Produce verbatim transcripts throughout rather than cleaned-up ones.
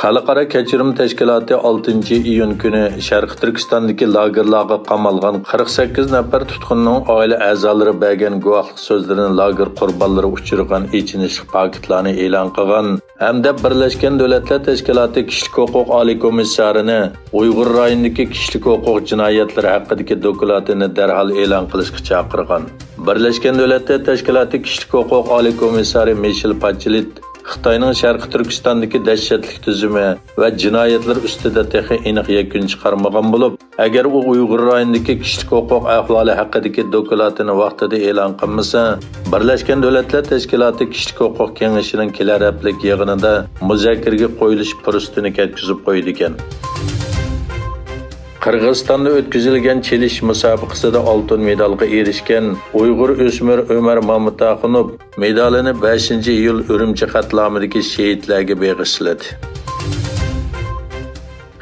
خەلقئارا كەچۈرۈم تەشكىلاتى ئالتىنچى ئىيۇن كۈنى شەرقىي تۈركىستاندىكى لاگېرلارغا قامالغان قىرىق سەككىز نەپەر تۇتقۇننىڭ ئائىلە ئەزالىرى بەرگەن گۇۋاھلىق سۆزلىرىنى لاگېر قۇربانلىرى ئۇچرىغان ئېچىنىشلىق پاكىتلارنى ئېلان قىلغان ھەمدە بىرلەشكەن دۆلەتلەر تەشكىلاتى كىشىلىك ھوقۇق ئالىي كومىسسارىنى ئۇيغۇر رايونىدىكى كىشىلىك ھوقۇق جىنايەتلىرى ھەققىدىكى دوكلاتىنى دەرھال ئېلان قىلىشقا چاقىرغان. بىرلەشكەن دۆلەتلەر تەشكىلاتى كىشىلىك ھوقۇق ئالىي كومىسسارى مىشېل پاچېلىت خىتاينىڭ شەرقىي تۈركىستاندىكى دەھشەتلىك تۈزۈمى ۋە جىنايەتلىرى ئۈستىدە تېخى ئېنىق يەكۈن چىقارمىغان بولۇپ، ئەگەر ئۇ ئۇيغۇر رايونىدىكى كىشىلىك ھوقۇق ئەھۋالى ھەققىدىكى دوكلاتىنى ۋاقتىدا ئېلان قىلمىسا، بىرلەشكەن دۆلەتلەر تەشكىلاتى كىشىلىك ھوقۇق كېڭىشىنىڭ كېلەر ھەپتىلىك يىغىنىدا مۇزاكىرىگە قويۇلۇش پۇرسىتىنى كەتكۈزۈپ قويىدىكەن. قىرغىزىستاندا ئۆتكۈزۈلگەن چېلىش مۇسابىقىسىدە ئالتۇن مېدالغا ئېرىشكەن ئۇيغۇر ئۆسمۈر ئۆمەر مامۇتئاخۇنوف مېدالىنى بەشىنچى ئىيۇل ئۈرۈمچى قەتلىئامىدىكى شېھىتلەرگە بېغىشلىدى.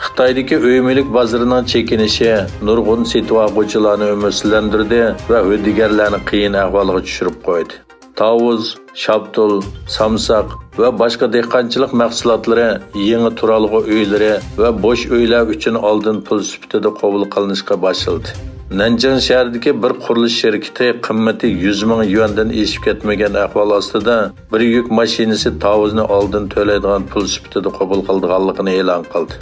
خىتايدىكى ئۆي مۈلۈك بازىرىنىڭ چېكىنىشى نۇرغۇن سېتىۋالغۇچىلارنى ئۈمىدسىزلەندۈردى ۋە ھۆددىگەرلەرنى قىيىن ئەھۋالغا چۈشۈرۈپ قويدى. تاۋۇز، شاپتۇل، سامساق ۋە باشقا دېھقانچىلىق مەھسۇلاتلىرى يېڭى تۇرالغۇ ئۆيلىرى ۋە بوش ئۆيلەر ئۈچۈن ئالدىن پۇل سۈپىتىدە قوبۇل قىلىنىشقا باشلىدى. نەنجىڭ شەھىرىدىكى بىر قۇرۇلۇش شىركىتى قىممىتى يۈز مىڭ يۈەندىن ئېشىپ كەتمىگەن ئەھۋال ئاستىدا بىر يۈك ماشىنىسى تاۋۇزنى ئالدىن تۆلەيدىغان پۇل سۈپىتىدە قوبۇل قىلىدىغانلىقىنى ئېلان قىلدى.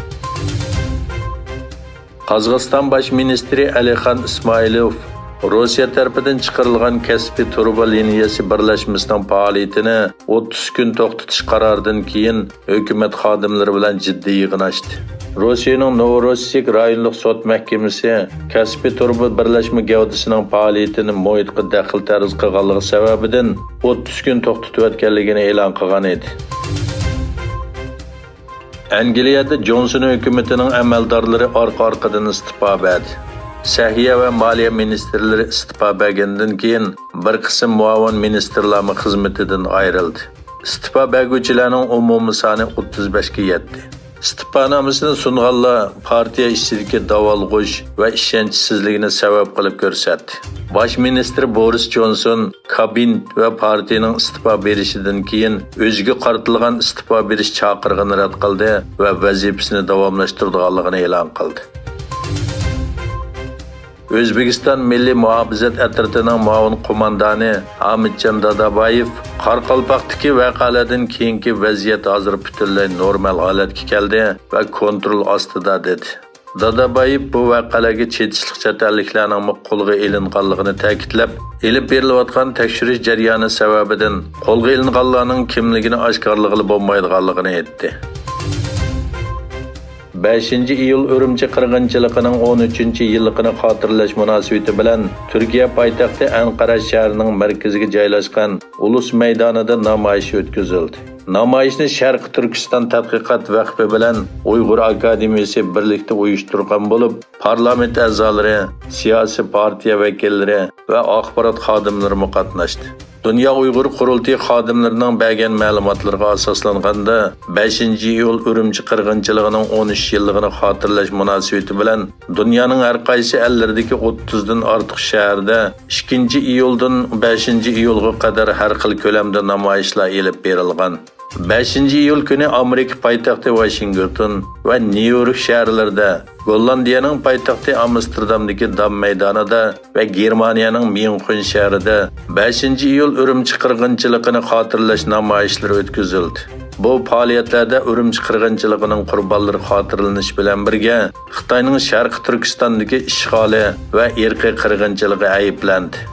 قازاقىستان باش مىنىستىرى ئەلىخان ئىسمائىلوف روسىيە تەرىپىدىن چىقىرىلغان كەسپىي تۇرۇبا لىنىيەسى بىرلەشمىسىنىڭ پائالىيىتىنى ئوتتۇز كۈن توختىتىش قارارىدىن كېيىن ھۆكۈمەت خادىملىرى بىلەن جىددىي يىغىن ئاچتى. روسىيەنىڭ نوۋوروسسىك رايونلۇق سوت مەھكىمىسى كەسپىي تۇرۇبا بىرلەشمە گەۋدىسىنىڭ پائالىيىتىنى مۇھىتقا دەخلى تەرۇز قىلغانلىقى سەۋەبىدىن ئوتتۇز كۈن توختىتىۋەتكەنلىكىنى ئېلان قىلغان ئىدى. ئەنگلىيەدە جونسون ھۆكۈمىتىنىڭ ئەمەلدارلىرى ئارقا-ئارقىدىن ئىستېپا بەردى. سەھىيە ۋە مالىيە مىنىستىرلىرى ئىستېپا بەرگەندىن كېيىن، بىر قىسىم مۇئاۋىن مىنىستىرلارمۇ خىزمىتىدىن ئايرىلدى. ئىستېپا بەرگۈچىلەرنىڭ ئومۇمىي سانى ئوتتۇز بەشكە يەتتى. ئىستېپانامىسىنى سۇنغانلار پارتىيە ئىچىدىكى داۋالغۇش ۋە ئىشەنچسىزلىكنى سەۋەب قىلىپ كۆرسەتتى. باش مىنىستىر بورىس جونسون كابىنېت ۋە پارتىيىنىڭ ئىستېپا بېرىشىدىن كېيىن ئۆزىگە قارىتىلغان ئىستېپا بېرىش چاقىرىقىنى رەت قىلدى ۋە ۋەزىپىسىنى داۋاملاشتۇرىدىغانلىقىنى ئېلان قىلدى. ئۆزبېكىستان مىللىي مۇھاپىزەت ئەترىتىنىڭ مۇئاۋىن قوماندانى ھامىتجان دادابايېۋ قارىقالپاقتىكى ۋەقەلەردىن كېيىنكى ۋەزىيەت ھازىر پۈتۈنلەي نورمال ھالەتكە كەلدى ۋە كونترول ئاستىدا، دېدى. دادابايېۋ بۇ ۋەقەلەرگە چېتىشلىق چەت ئەللىكلەرنىڭمۇ قولغا ئېلىنغانلىقىنى تەكىتلەپ، ئېلىپ بېرىلىۋاتقان تەكشۈرۈش جەريانى سەۋەبىدىن قولغا ئېلىنغانلارنىڭ كىملىكىنى ئاشكارىلىغىلى بولمايدىغانلىقىنى ئېيتتى. بەشىنچى ئىيۇل ئۈرۈمچى قىرغىنچىلىقىنىڭ ئون ئۈچىنچى يىللىقىنى خاتىرىلەش مۇناسىۋىتى بىلەن تۈركىيە پايتەختى ئەنقەرە شەھىرىنىڭ مەركىزىگە جايلاشقان ئۇلۇس مەيدانىدا نامايىش ئۆتكۈزۈلدى. نامايىشنى شەرقىي تۈركىستان تەتقىقات ۋەقپى بىلەن ئۇيغۇر ئاكادېمىيىسى بىرلىكتە ئۇيۇشتۇرغان بولۇپ، پارلامېنت ئەزالىرى، سىياسىي پارتىيە ۋەكىللىرى ۋە ئاخبارات خادىملىرىمۇ قاتناشتى. دۇنيا ئۇيغۇر قۇرۇلتىيى خادىملىرىنىڭ بەرگەن مەلۇماتلىرىغا ئاساسلانغاندا، بەشىنچى ئىيۇل ئۈرۈمچى قىرغىنچىلىقىنىڭ ئون ئۈچ يىللىقىنى خاتىرىلەش مۇناسىۋىتى بىلەن دۇنيانىڭ ھەر قايسى ئەللىرىدىكى ئوتتۇزدىن ئارتۇق شەھەردە ئىككىنچى ئىيۇلدىن بەشىنچى ئىيۇلغا قەدەر ھەر خىل كۆلەمدە نامايىشلار ئېلىپ بېرىلغان. بەشىنچى ئىيۇل كۈنى ئامېرىكا پايتەختى ۋاشىنگتون ۋە نيۇ يورك شەھەرلىرىدە، گوللاندىيەنىڭ پايتەختى ئامستېردامدىكى دام مەيدانىدا ۋە گېرمانىيەنىڭ ميۇنخېن شەھىرىدە بەشىنچى ئىيۇل ئۈرۈمچى قىرغىنچىلىقىنى خاتىرىلەش نامايىشلىرى ئۆتكۈزۈلدى. بۇ پائالىيەتلەردە ئۈرۈمچى قىرغىنچىلىقىنىڭ قۇربانلىرى خاتىرىلىنىش بىلەن بىرگە، خىتاينىڭ شەرقىي تۈركىستاندىكى ئىشغالى ۋە ئىرقىي قىرغىنچىلىقى ئەيىبلەندى.